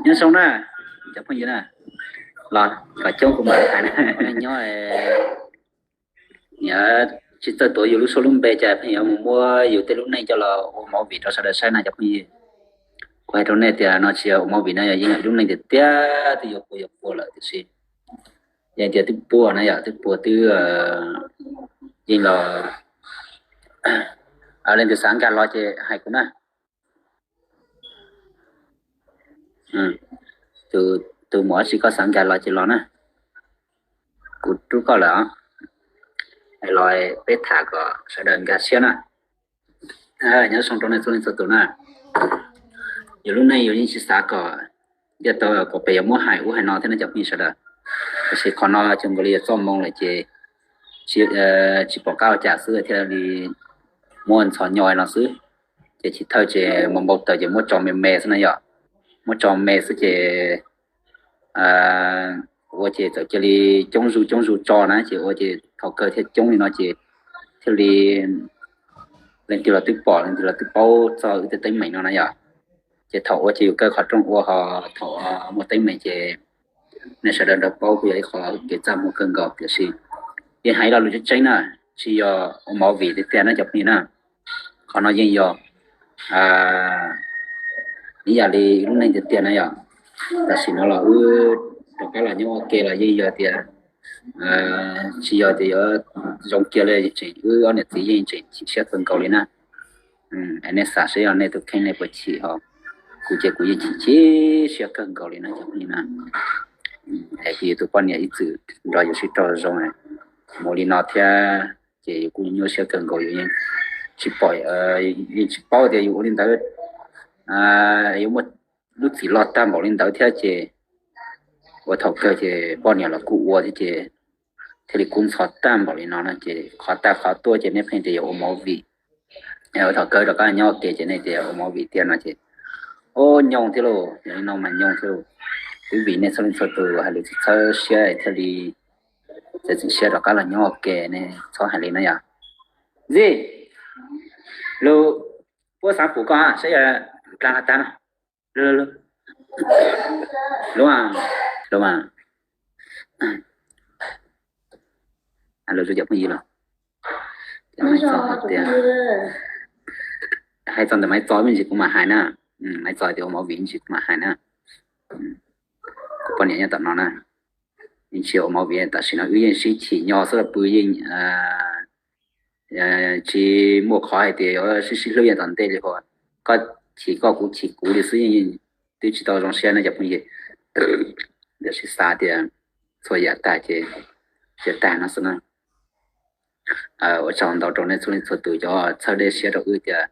Nyob zoo na, cov phooj ywg na, los kom coob kuv mam li hais na. Nyob, tsis txawj tuav yus lub suab lub npe cas pheej yuav mus muab yus tej lub neej coj los ua movie rau sawv daws saib na cov phooj ywg. Kuv hais rau nej tias no tsis yog ua movie no, yog yeej yog lub neej tiag tiag twb yuav puas yuav puas lawm tiam sis yeej tias twb puas na yom, twb puas twb yeej los leej twg xav nkag los ces hais kuv na. Tus muam tsis koj xav nkag los ces los na, kuv rub koj lawm os. Los peb tham kom sawv daws nkag siab na. Nyob zoo rau nej txhua leej txhua tus na. Yus lub neej yus yeej tsis xav kom ntiaj teb kom peb yuav muab hais ub hais no thiab na cov phooj ywg sawv daws. Tiam sis qhov no cuag nkaus li yog txoj moo lawm ces tsis pom qab ua cas xwb thiaj li muab ntxhov nyo no xwb. Ces chiv thawj ces mus npau taws ces muab tso me me xwb na yom. Muab tso me xwb ces ua ces txawm cia li coob zuj coob zuj tso na ces ua ces thaum kawg thiaj coob li no ces thiaj li leej twg los twb pom, leej twg los twb paub txog wb tej teeb meem no na yom. Ces thaum ua ces yus kaw qhov rooj ua ho thaum muaj teeb meem ces nej sawv daws nrog paub kuj yog ib qho kev txaj muag kawg nkaus tiam sis yeej hais lo lus tseeb tseeb na, tsis yog ua movie tiag tiag na cov phooj ywg na. Qhov no yeej yog ib yam li lub neej tiag tiag na yom. Tam sim no los wb rov qab los nyob ua ke los yeej yog tias tsis yog tias yuav zoo kiag li, tseem wb ob niam txiv yeej tseem chim siab kawg nkaus li na. Nej xav seb yog nej tus kheej nej puas chim ho, kuv ces kuv yeej chim chim siab kawg nkaus li na cov phooj ywg na. Es kuv yog tus poj niam ib txwm nrog yus sib raug zoo mus li no thiab ces yus kuj nyuaj siab kawg nkaus, yus yeej tsis pom, yeej tsis paub tias yus ua li ntawd yuav muaj lub txim loj tag npaum li ntawd thiab ces ua thaum kawg ces poj niam los kuj ua thiab ces thiaj li kub ntxhov tag npaum li no na ces qhov tag qhov tuaj ces nej pheej tias yuav ua movie. Ua thaum kawg rov qab nyob ua ke ces nej tias ua movie tiag no ces ua nyob thiab lauj, yog li no mas nyob thiab lauj. Twb vim nej txhua leej txhua tus hais lus txhawb siab thiaj li txiav txim siab rov qab los nyob ua ke, nej txhob hais li na yom. Zis, lus puab xaav pum koj saib yog dlaag has tag no. Lub, lub, lub, cov phooj ywg los, hais txog ntawm Maiv Txos me ntsis kuv mam hais na. Maiv Txos tias ua movie me ntsis kuv mam hais na. Kuv poj niam nyob tom no na, yeej tsis ua movie, tam sim no wb yeej sib chim nyo xwb los pw yeej tsis muaj qhov hais tias yuav sib sib hlub yav tom ntej li. Koj chim koj kuv chim kuv li xwb, twb tsis tau zoo siab na cov phooj ywg. Tiam sis xav tias txhua yam tag ces tag no xwb na. Ua tsaug ntau rau nej txhua leej txhua tus cov txhawb dej siab rau wb tias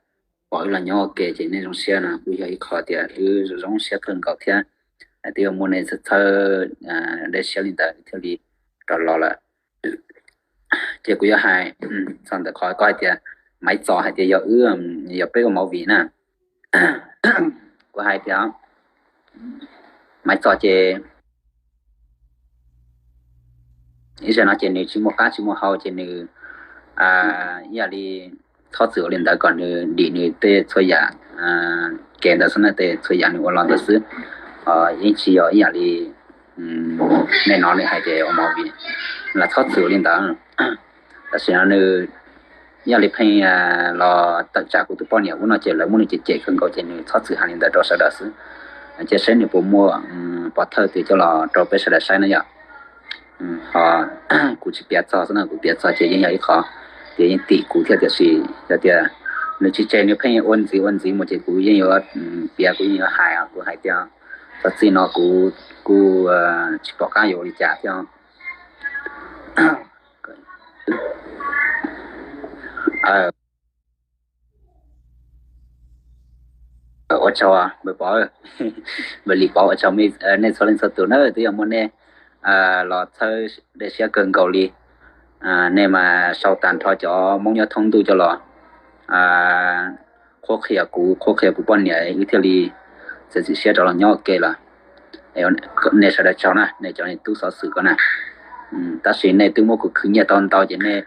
pom wb los nyob ua ke ces nej zoo siab no kuj yog ib qho tias wb zoo siab kawg nkaus thiab. Twb yog muaj nej txhawb dej siab li ntawd thiaj li rov los lawm. Ces kuv yuav hais txog ntawm qhov koj hais tias Maiv Txos hais tias yog wb, yog peb ua movie na. Kuv hais tias Maiv Txos ces ib zaug no ces nws tsis muaj qab tsis muaj hau ces nws ib yam li txhob txwm ua li ntawd kom nws dim nws tej txhua yam kev ntawd xwb na, tej txhua yam nws ua los ntawd xwb. Yeej tsis yog ib yam li nej no nws hais tias ua movie, los txhob txwm ua li ntawd. Tam sim no nws ib yam li pheej los tawm tsam kuv tus poj niam ub no ces lawv muab nws cem cem kawg nkaus ces nws txhob txwm hais li ntawd rau sawv daws xwb. Cia seb nws puas muaj pov thawj twg coj los rau peb sawv daws saib na yom. Ho kuv tsis piav txog xwb na, kuv piav txog ces yeej yog ib qho tias yeej tim kuv thiab tiam sis yog tias nws tsis tseg nws pheej ua ntxiv ua ntxiv mus ces kuv yeej yuav piav, kuv yeej yuav hais, kuv hais tias txog txij no kuv kuj tsis pom qab yuav ua li cas thiab. Ua tsaug npawg Pov, npawg Lis Pov, ua tsaug nej txhua leej txhua tus na, twb yog muaj nej los txhawb dej siab kawg nkaus li. Nej mas sau tag nrho cov Hmoob nyob thoob ntuj coj los qhuab qhia kuv, qhuab qhia kuv poj niam wb thiaj li txiav txim siab rov los nyob ua ke lawm. Nej sawv daws tsaug na, nej cov tub xov xwm ko na. Tab sis nej twb muab kuv khwv nyiaj tau ntau ces nej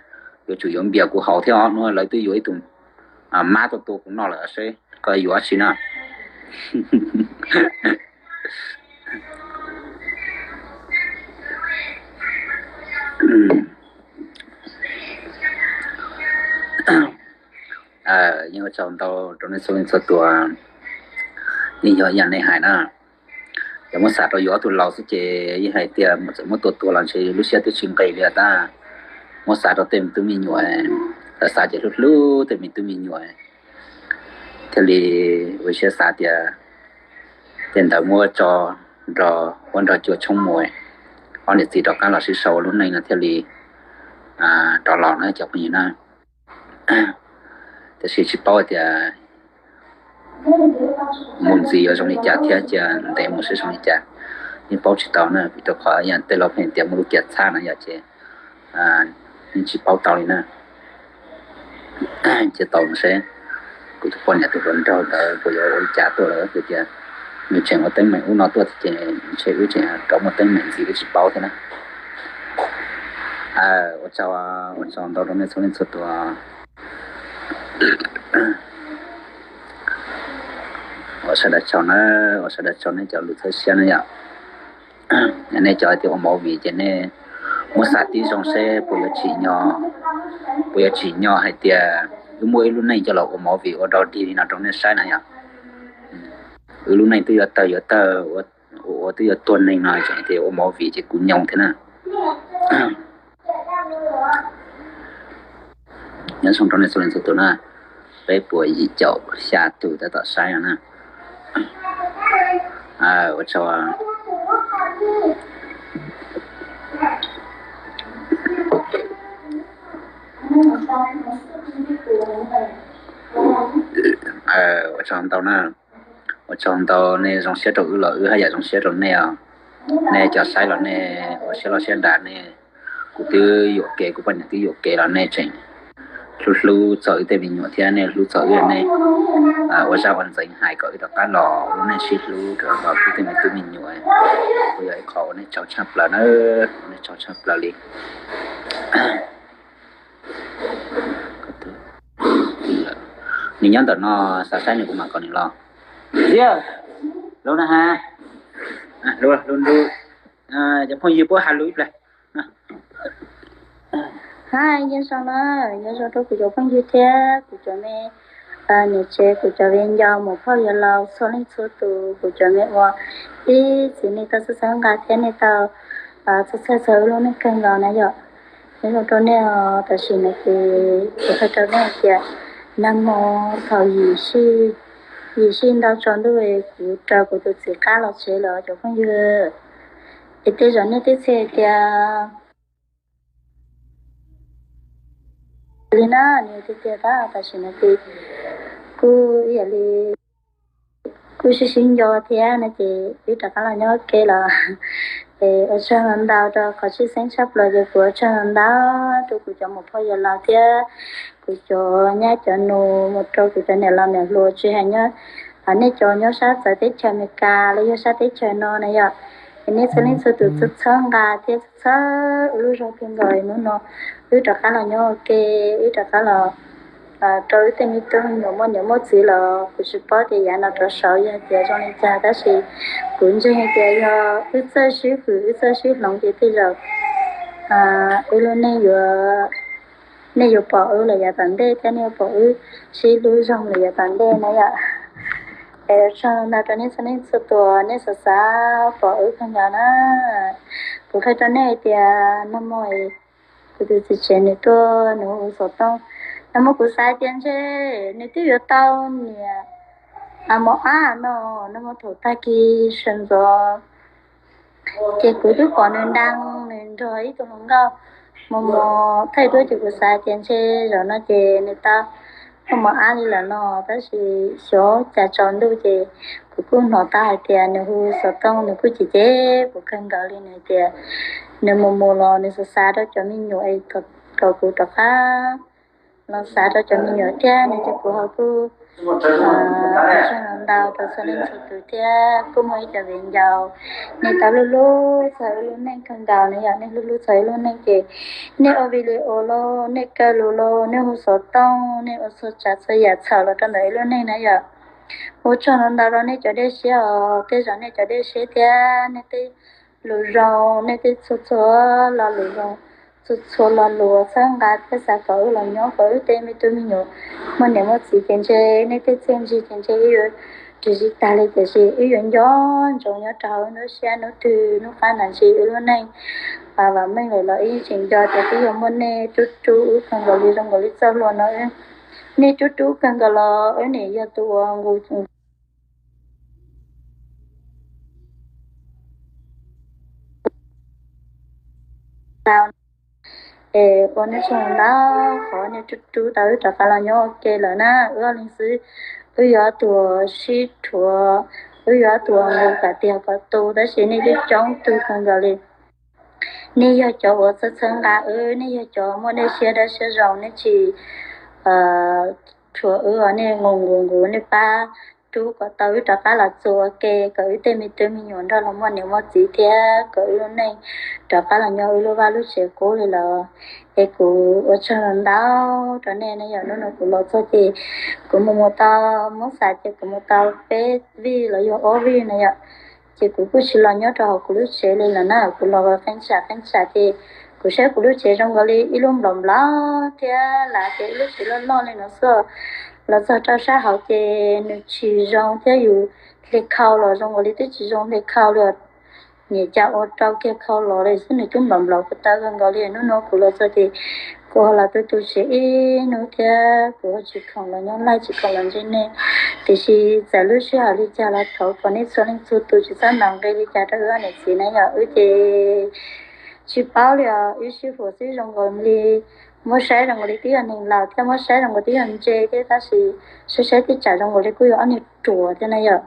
yuav tsum yuav npias kuv haus thiab os. Hnub no lawv twb yuav ib tug mab tuaj tua kuv noj lawm seb koj yuav dab tsi na. Tsaug ntau rau nej txhua leej txhua tus. Yeej yog ib yam nej hais na, yog muab xav rau yus ob tug laus xwb ces yeej hais tias txawm muab tua tuag los ntshe lub siab twb tsis nqis li tab. Muab xav rau tej me tub me nyuam, xav xav ces hlub hlub tej me tub me nyuam, thiaj li ua siab xav tias tej ntawd muab tso nrog huab nrog cua tshoob mus, ob niam txiv rov qab los sib sau ua lub neej no thiaj li rov los na cov phooj ywg na. Tiam sis tsis paub tias mus ntxiv yuav zoo li cas thiab cia ntev mus seb zoo li cas, yeej paub tsis tau na, vim rau qhov yog tej laus pheej tias muaj lub kiag txhab no yom ces yeej tsis paub tau li na. Cia tau seb kuv tus poj niam tus hluas nraug ntawd puas yuav ua li cas tuaj lawm, tias nws tseem ua teeb meem ub no tuaj ces ntshe wb tseem rov muaj teeb meem ntxiv wb tsis paub thiab na. Ua tsaug, ua tsaug ntau rau nej txhua leej txhua tus. Ua sawv daws tsaug na, ua sawv daws tsaug nej cov lus txhawb siab na yom. Nej cov hais tias ua movie ces nej muab xav tib zoo seb puas yuav tsim nyog, puas yuav tsim nyog hais tias wb muab wb lub neej coj los ua movie ua dog dig li no rau nej saib na yom. Wb lub neej twb yuav tawg yuav tawg, ua twb yuav tuag neeg no tseem tias ua movie ces kuv nyoo thiab na. Nyob zoo rau nej txhua leej txhua tus na, peb puas yim caum xya tus tab tom saib no na. Ua tsaug. Ua tsaug ntau na, ua tsaug ntau nej zoo siab rau wb los wb haj yam zoo siab rau nej os. Nej cov saib los nej ua siab loj siab dav nej, kuv twb yuam kev kuv poj niam twb yuam kev los nej tseem hlub hlub txog wb tej me nyuam thiab nej hlub txog wb, nej ua zaj ua ntxeev hais kom wb rov qab los ua neej sib hlub rau los wb tej me tub me nyuam. Kuj yog ib qho ua nej tsaug tshaj plaws na, ua nej tsaug tshaj plaws li. Nws nyob ntawm no, xav saib nws kuv mam kom nws los. Lub na ha, lub, cov phooj ywg puab has lus ib pliag. Hi, nyob zoo na, nyob zoo rau kuv cov phooj ywg thiab kuv cov me niam tsev, kuv cov viv ncaus muam phauj yawg laus txhua leej txhua tus, kuv cov me ua ib txwm nej tau txhawb txhawb nqa thiab nej tau txhawb txhawb txog wb lub neej kawg nkaus na yom. Nyob zoo rau nej os, tam sim no ces kuv hais rau nej hais tias nag hmo thaum yim sij, yim sij ntau tsaus ntuj kuv raws kuv tus txiv qab los tsev lawm cov phooj ywg. Es tej zaum nej twb txhais tias li na, nws tiag tiag tab tam sim no ces kuj ib yam li kuj sib sib nco thiab no ces wb rov qab los nyob ua ke los. Es ua tsaug ntau rau qhov tshwj xeeb tshaj plaws ces kuv ua tsaug ntau rau kuv cov muam phauj yawg laus thiab kuv cov nyab cov nus, mus rau kuv cov niam laus niam hluas tsis hais nyob, nej cov nyob sab txawv teb chaws Amelikas los yog sab teb chaws no na yom. Es nej txhua leej txhua tus txhawb txhawb nqa thiab txhawb txhawb ua lub zog kawg nkaus, hnub no wb rov qab los nyob ua ke, wb rov qab los rau wb tej me tub me nyuam muaj niam muaj txiv los kuv tsis paub tias yav no rov saud yog tias zoo li cas, tab sis kuv ntseeg hais tias yog wb txawj sib hwm wb txawj sib hloov ces tej zaum wb lub neej yuav, nej yuav pom wb lawm yav tom ntej thiab nej yuav pom wb sib hlub zoo lawm yav tom ntej na yom. Es ua tsaug ntau rau nej txhua leej txhua tus, nej xav xav pom wb kawg nkaus na. Kuv qhia rau nej hais tias nag hmo kuv tus txiv tsev nws tuaj nws hu xov tooj. Nag hmo kuv xav tias ntshe nws twb yuav tau niam mos ab no, nag hmo thaum tag kis sawv ntxov ces kuv twb pom nws nrog, nws nrog ib tug hluas nkauj mos mos thaij duab ces kuv xav tias ntshe zaum no ces nws tau muaj mos ab li lawm no, tab sis xyov cas tsaus ntuj ces kuv kuj hnov tau hais tias nws hu xov tooj, nws kuj cem cem kuv kawg nkaus li, nws tias nws mus mus los nws xav xav rau cov me nyuam es kom kuv rov qab los xav rau cov me nyuam thiab no ces kuv ho kuj ua tsaug ntau rau txhua leej txhua tus thiab kuj muaj ib co viv ncaus nej tau hlub hlub txog wb lub neej kawg nkaus na yom. Nej hlub hlub txog wb lub neej ces nej ua video los, nej kaw lus los, nej hu xov tooj, nej ua txhua tsav txhua yam txhaum los rau ntawm wb lub neej na yom. Ua tsaug ntau rau nej cov dej siab os, tej zaum nej cov dej siab thiab nej tej lus zoo, nej tej txhua txhua lo lus zoo, txhua txhua lo lus txhawb nqa thiab xav kom wb los nyob kom wb tej me tub me nyuam muaj niam muaj txiv ces ntshe nej tej txiaj ntsig ces ntshe wb yuav ris zis tag li, tiam sis wb yuav nco ntsoov nyob rau hauv wb lub siab, hnub twg hnub qab ntawd ntsis wb lub neej vam meej lawm los wb yeej tseem nco tias twb yog muaj nej rub rub wb kawg nkaus li, zoo nkaus li txoj hlua no nej rub rub kawg nkaus los wb nim yog tus uas nqus es ua nej tsaug ntau qhov nej rub rub tau wb rov qab los nyob ua ke lawm na. Wb ob leeg xwb, wb yuav tus sib rhuav, wb yuav tus nqus kom tiag kom tu, tab sis nej coob coob tug kawg nkaus li. Nej yog cov uas txhawb txhawb nqa wb, nej yog cov muaj nej siab dawb siab zoo, nej tsis rhuav wb, nej nqus nqus nqus, nej pab rub kom tau wb rov qab los txua ua ke, kom wb tej me tub me nyuam nrog los muaj niam muaj txiv thiab kom wb lub neej rov qab los nyob wb lub vaj lub tsev qub li lawm. Es kuv ua tsaug ntau rau nej na yom. Hnub no kuv los txog ces kuv mus mus tau, muab xav ces kuv mus tau peb vij los yog ob vij na yom. Ces kuv kuj tsis los nyob rau hauv kuv lub tsev li lawm na, kuv los qeeb tsam qeeb tsam ces kuv saib kuv lub tsev zoo nkaus li ib lub nplaum nplaum thiab lav ces ib lub tsev loj loj li no xwb. Los txog rau sab hauv ces nws tsis zoo thiab, yus hle khau los zoo nkaus li twb tsis zoo hle khau li. Niam cas ua rau kiag khau los li xwb, nws twb nplaum nplaum kuv taw kawg nkaus li. Hnub no kuv los txog ces kuv ho los tu tu siav ib hnub thiab kuv ho tsis khoom los nyob laij, tsis khoom los ntseeg nej. Tiam sis txawm lub sij hawm li cas los thov kom nej txhua leej txhua tus tsis txhob ntaus nqi li cas rau wb ob niam txiv na yom. Wb ces tsis paub li os, wb sib huam xwb zoo nkaus li muab saib zoo nkaus li twb yog neeg laus thiab muab saib zoo nkaus twb yog ntse thiab, tab sis saib saib twb tsam zoo nkaus li kuj yuav ob niag ruam thiab na yom.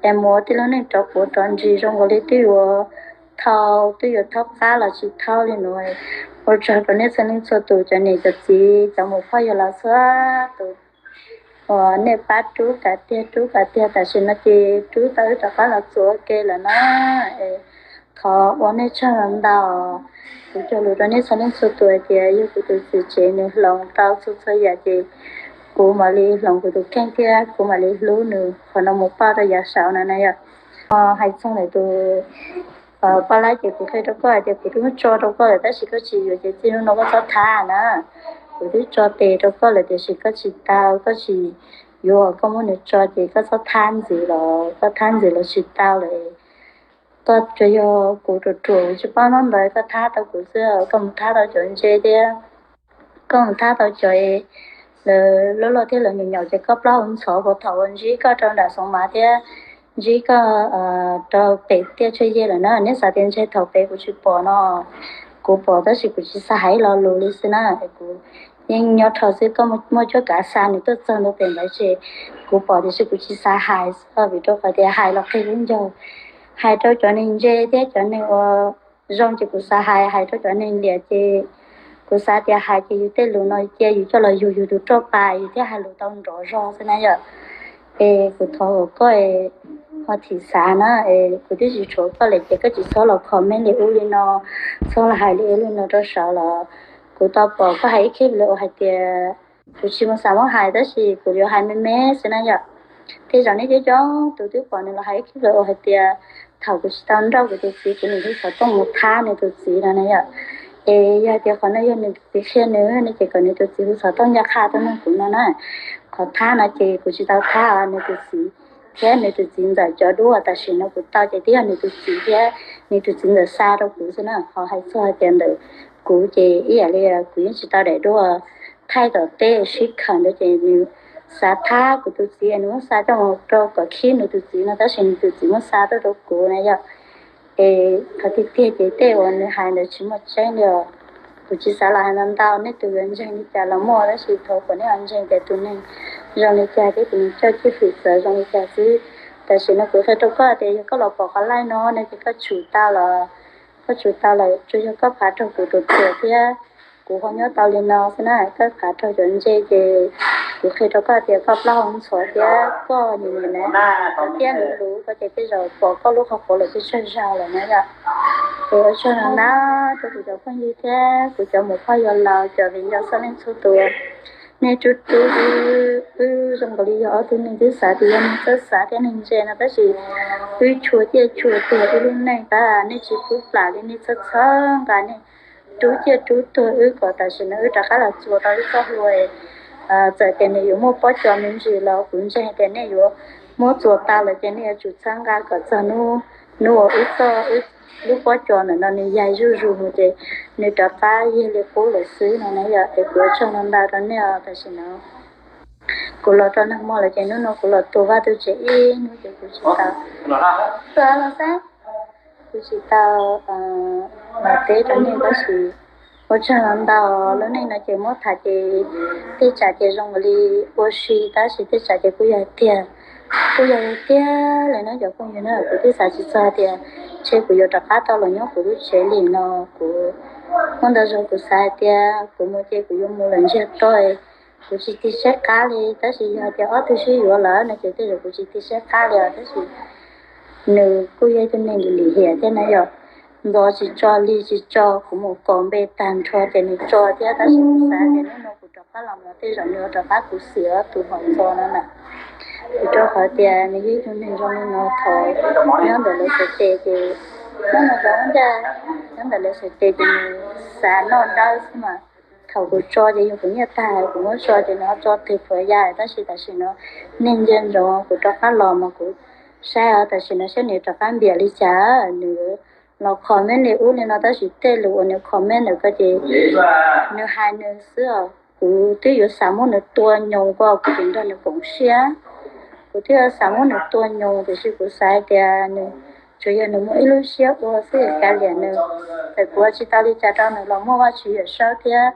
Es mus ua tib lub neej rov quav rov ntsis zoo nkaus li twb yuav thau, twb yuav thaub qab los tsis thaub li no. Ua tsaug rau nej txhua leej txhua tus, cov niam cov txiv, cov muam phauj yawg laus txhua tus uas nej pab rub kam tiag rub kam tiag, tam sim no ces rub tau wb rov qab los txua ua ke lawm na. Thov ua nej tsaug ntau. Kuv cog lus rau nej txhua leej txhua tus hais tias yog kuv tus txiv tsev nws hloov tau txhua txhua yam ces kuv mam li hloov kuv tus kheej thiab kuv mam li hlub nws. Qhov no mus pauj rau yav saud na na yom. Hais txog ntawm tus paj laib ces kuv qhia rau koj hais tias kuv twb muab tso rau koj lawm, tab sis koj tsis yuav ces txij hnub no koj txhob thab na. Kuv twb tso tes rau koj lawm tiam sis koj tsis tau, koj tsis yuav, koj muab nws tso ces koj txhob thab ntxiv los, koj thab ntxiv los tsis tau lawm. Koj tsuas yog kuv ruam ruam tsis paub noj ntawd koj thab tau kuv xwb, koj mus thab tau cov ntse thiab koj mus thab tau cov lawv loj loj thiab lawv me nyuam ces koj plaub hau ntxhov puas thaum uas ntsib koj rau nram Xoov Mav thiab ntsib koj rau pem tiaj tshuaj yej lawm na. Neb xav tias ntshe thaum pem kuv tsis pom no, kuv pom tab sis kuv tsis xav hais lo lus li xwb na. Kuv yeej nyob rho xwb, koj muaj cuab kav xa nws tuaj txog ntua pem ntawd ces kuv pom tiam sis kuv tsis xav hais xwb, vim rau qhov tias hais los qhia lub ncaug, hais rau cov neeg ntse thiab cov neeg uas zoo ces kuv xav hais, hais rau cov neeg liam ces kuv xav tias hais ces yus tej lus no cia yus coj los yug yus tus roj pa yus thiaj hais lus tau nrov zog xwb na yom. Es kuv thov kom koj ho thim xav na, es kuv twb tsis tshuav koj lawm ces koj tsis txhob los comment li ub li no, txhob los hais li ub li no rau saud los. Kuv tau pom koj hais ib khib lus uas hais tias, kuv tsis mus xav muab hais tab sis kuv yuav hais me me xwb na yom. Tej zaum nej coob coob tus twb pom nws los hais ib khib lus uas hais tias thaum kuv tsis tau nrauj kuv tus txiv kuv niam hu xov tooj mus thab nws tus txiv no na yom. Es yog hais tias qhov no yog nws tus txiv qhia nws no ces kom nws tus txiv hu xov tooj ncaj qha tuaj nug kuv no na. Qhov thab no ces kuv tsis tau thab nws tus txiv thiab nws tus txiv ntxawm cov duab, tam sim no kuv tau ces twb yog nws tus txiv thiab nws tus txiv ntxawm xa rau kuv xwb na. Qhov hais txog hais tias ntawm kuv ces ib yam li kuv yeej tsis tau daim duab thaij tom teb sib khawm ntawd ces nws xav thab kuv tus txiv, nws muab xa coj mus rau kom khib nws tus txiv no tab sis nws tus txiv muab xa tuaj rau kuv na yom. Es qhov tiag tiag ces tej uas nws hais ntawd tsis muaj tseeb li os. Kuv tsis xav los hais ntau ntau, nej tus yuav ntseeg li cas los muaj, tab sis thov kom nej ho ntseeg tias tus neeg zoo li cas thiab tus neeg coj cwj hwm txawv zoo li cas xwb. Tam sim no kuv qhia rau koj tias yog koj los pom qhov live no no ces koj tshum tau los, koj tshum tau lawm, tsuas yog koj phav raug kuv tus ruam thiab kuv ho nyob tau li no xwb na. Koj phav raug cov ntse ces kuv qhia rau koj tias koj plaub hau ntxhov thiab koj nyiam nyiam na, koj thiab luv luv koj ces tej zaum pom koj lub qhov quav lawm twb tsawg zaug lawm na yom. Es ua tsaug ntau rau kuv cov phooj ywg thiab kuv cov muam phauj yawg laus, cov viv ncaus txhua leej txhua tus. Nej rub rub wb, wb zoo nkaus li yog ob tug neeg twb xav tias yog neeg txawj xav thiab neeg ntse no tab sis wb tshua ciaj tshua tuag wb lub neej tab nej tsis pub plam li, nej txhob txhawb nqa, nej rub ciaj rub tuag wb kom tam sim no wb rov qab los txuas tau ib txoj hlua. Txawm tias nws yuav muaj pob cos me ntsis los kuv ntseeg tias nej yuav muab txuas tau lawm ces nej yuav tsum txhawb nqa kom txog hnub, hnub uas wb txoj, wb lub pob cos ntawm no nws yaig zuj zus mus ces nws rov qab yig li qub lawm xwb no na yom. Es kuv ua tsaug ntau ntau rau nej os tam sim no. Kuv los rau nag hmo lawm ces hnub no kuv los tu vaj tu tsev ib hnub ces kuv tsis tau, kuv tsis tau los teb rau nej tab sis ua tsaug ntau. Lub neej no ces muab tham ces tej tsam ces zoo li ua si tab sis tej tsam ces kuj yog tiag, kuj yog tiag li no cov phooj ywg na. Kuv twb xav tsis txog tias ntshe kuv yuav rov qab tau los nyob kuv lub tsev li no. Kuv muaj ntau zaus kuv xav hais tias kuv mus ces kuv yuav mus lawm ntsiag to, kuv tsis tig siab qab li tab sis yog tias ob tug sib yuav lawm no ces tej zaum kuv tsis tig siab qab li os tab sis nws kuj yog ib tug neeg lim hiam thiab na yom. Ntxov tsis tso lig tsis tso, kuv mus kos npe tag nrho ces nws tso thiab tab sis kuv xav tias hnub no kuv rov qab los mus tej zaum nws yuav rov qab kuv xim tus hom ntxov no na. Vim rau qhov tias nws yog ib tug neeg zoo li no thaum nyob ntawm lawv sawv tes ces, nyob ntawm lawv sawv tes ces nws xav noj dawb xwb mas. Thaum kuv tso ces yog kuv nyiaj tag kuv muab tso ces nws ho tso twg puas ya tab sis tam sim no neeg ntsia ntsoov kuv rov qab los mas kuv saib os tam sim no saib nws rov qab npiam li cas. Nws los comment li ub li no tab sis tej lus uas nws comment ntawm ko ces nws hais nws xwb os. Kuv twb yuav xav muab nws tua nyoos ko kuv tseem nrog nws koom siab. Kuv twb yuav xav muab nws tua nyoos tiam sis kuv xav hais tias nws tsuas yog nws muaj ib lub siab ua xwb kav liam nws. Txawm kuv ua tsis tau li cas rau nws los muaj Vajtswv Yawmsaub thiab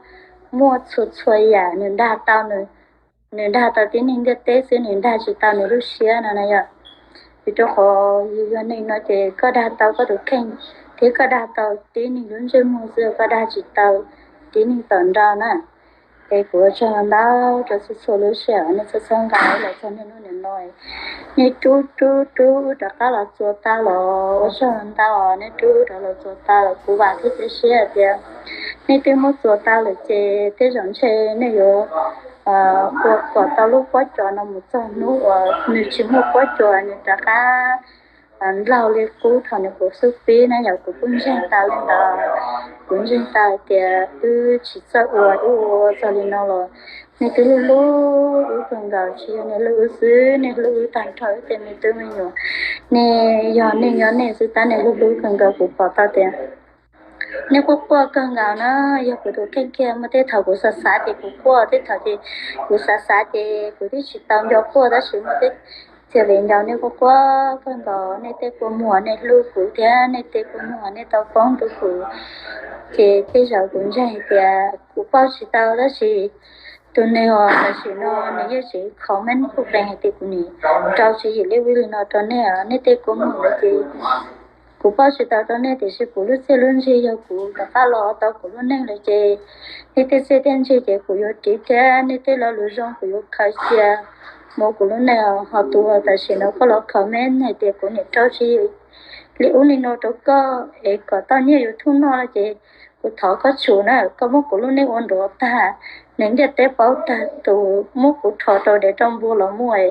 muaj txhua txhua yam nws dag tau nws, nws dag tau tib neeg ntiaj teb xwb nws dag tsis tau nws lub siab no na yom. Vim rau qhov yus yog neeg no ces koj dag tau koj tus kheej thiab koj dag tau tib neeg lub ntsej muag xwb koj dag tsis tau tib neeg tom nrau na. Es kuv ua tsaug ntau rau txhua txhua lub sij hawm nej txhawb txhawb nqa los txog niaj hnub nim no. Nej rub rub rub rov qab los txuas tau los ua tsaug ntau, nej rub rov los txuas tau los kuv vam thiab cia siab hais tias nej twb muab txuas tau lawm ces tej zaum ntshe nej yuav ua kom tau lub pob cos no mus txog hnub uas nws tsis muaj pob cos nws rov qab nplaug li qub thaum nws quav xub pib na yom. Kuv kuj ntseeg tau li ntawd, kuv ntseeg tau hais tias wb tsis txawj ua wb ua txog li no los nej twb hlub hlub wb kawg nkaus, tsis yog nej hlub wb xwb nej hlub wb tag nrho wb tej me tub me nyuam. Nej yog nej nyob nej xwb tab nej hlub hlub kawg nkaus kuv pom tau tias nej quaj quaj kawg nkaus na. Yog kuv tus kheej kiag muaj tej thaum kuv xav xav ces kuv quaj, tej thaum ces kuv xav xav ces kuv twb tsis tau nco quaj tab sis muaj tej txhia li ncaus nej quaj quaj kawg nkaus, nej tej kua muag nej hlub kuv thiab nej tej kua muag nej tau poob rau kuv. Ces tej zaum kuv ntseeg hais tias kuv pauj tsis tau tab sis tus neeg uas tam sim no nws yeej tseem comment kuj qees hais tias kuv nim rau tswv yim li ub li no rau nej os, nej tej kua muag lawm ces kuv pauj tsis tau rau nej tiam sis kuv lub txiaj lub ntsig yog kuv rov qab los tau kuv lub neej lawm ces nej tej txiaj tej ntsig ces kuv yuav ris thiab nej tej lo lus zoo kuv yuav khaws cia mus kuv lub neej. Ho tus uas tam sim no koj los comment hais tias kuv nim rau tswv yim li ub li no rau koj es kom tau nyiaj YouTube noj no ces kuv thov koj tsum na, koj muab kuv lub neej ua nruav tag, neeg ntiaj teb paub tag, tus muab kuv rho rau dev rau npua los muaj.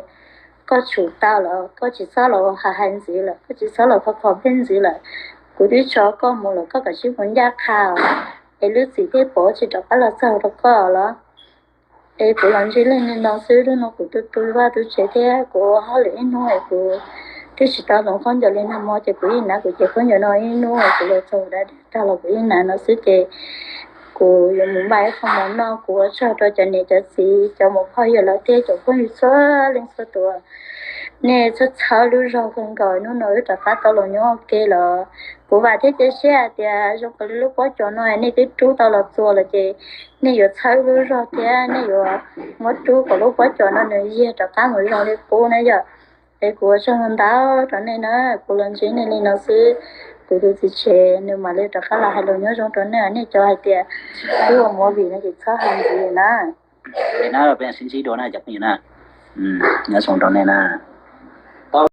Koj tsum tau lawm, koj tsis txhob los hais hais ntxiv lawm, koj tsis txhob los kho kho peb ntxiv lawm. Kuv twb tso koj mus lawm, koj kav tsij mus ncaj qha os, es lub txim thiaj pov tsis rov qab los txog rau koj los. Es kuv los ntsib leej li no xwb, lub no kuv tu tu vaj tu tsev thiab kuv ua hauj lwm ib hnub es kuv twb tsis tau hloov khaub ncaws li nag hmo ces kuv yeej hnav kuv cev khaub ncaws no ib hnub es kuv los txog ua dab tag los kuv yeej hnav no xwb ces kuv yuav mus npaj ib qho mov noj. Kuv ua tsaug rau cov niam cov txiv, cov muam phauj yawg laus thiab cov phooj ywg txhua leej txhua tus, nej txhawb txhawb lub zog kawg nkaus, hnub no wb rov qab tau los nyob ua ke lawm. Kuv vam thiab cia siab hais tias zoo li lub pob cos no nej twb rub tau los txuas lawm ces nej yuav txhawb lub zog thiab nej yuav muab rub kom lub pob cos no nws yiag rov qab mus zoo li qub na yom. Es kuv ua tsaug ntau rau nej na, kuv los ntsib nej li no xwb, kuv tus txiv tseg nws mam li rov qab los hais lus nyob zoo rau nej, nej cov hais tias twb ua movie no ces txhob hais ntxiv na. Li na peb sib ntsib dua na cov phooj ywg na, nyob zoo rau nej na.